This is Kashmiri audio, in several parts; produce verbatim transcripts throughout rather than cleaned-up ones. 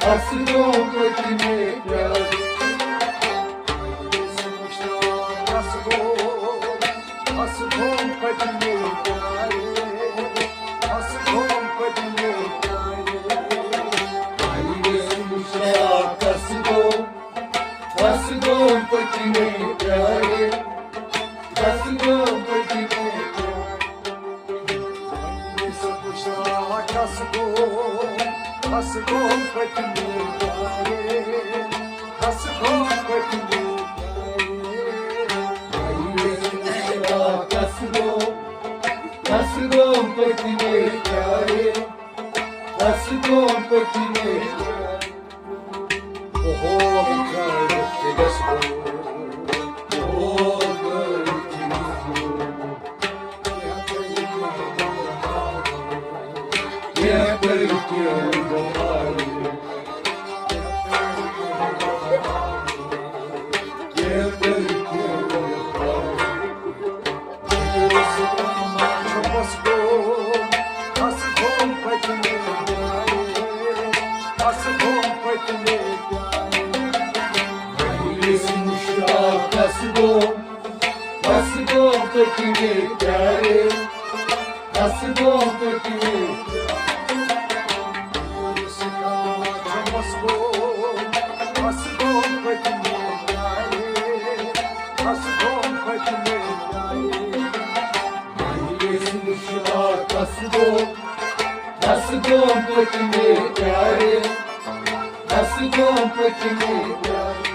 قصدوں پٔتمے پیارِ۔ قصدوں پٔتمے پیارِ۔ قصدوں پٔتمے پیارِ۔ قصدوں، قصدوں پٔتمے پیارِ۔ قصدوں پٔتمے پیارِ۔ قصدوں، قصدوں پٔتمے پیارِ۔ قصدوں پٔتمے پیارِ۔ قصدوں، قصدوں پٔتمے پیارِ۔ قصدوں پٔتمے پیارِ۔ اوہو، بچارٕ تیٚلہِ گژھِ گوٚو۔ اوہو، بچارٕ تیٚلہِ گژھِ گوٚو۔ کیٛاہ کَرِ کیٛاہ گوٚو؟ کیٛاہ کَرِ کیٛاہ گوٚو؟ قصدوں پٔتمے پیارِ۔ قصدوں پٔتمے۔ قصدوں پٔتمے۔ قصدوں پٔتمے۔ قصدوں، قصدوں پٔتمے پیارِ۔ قصدوں پٔتمے پیارِ۔ قصدوں، قصدوں پٔتمے پیارِ۔ قصدوں پٔتمے پیارِ۔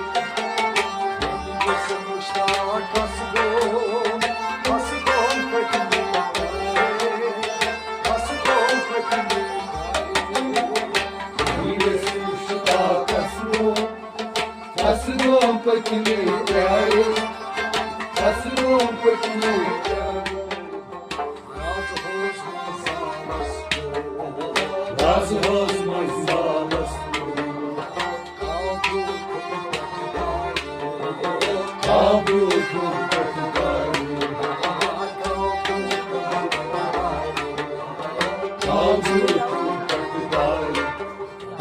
قصدوں، قصدوں پٔتمے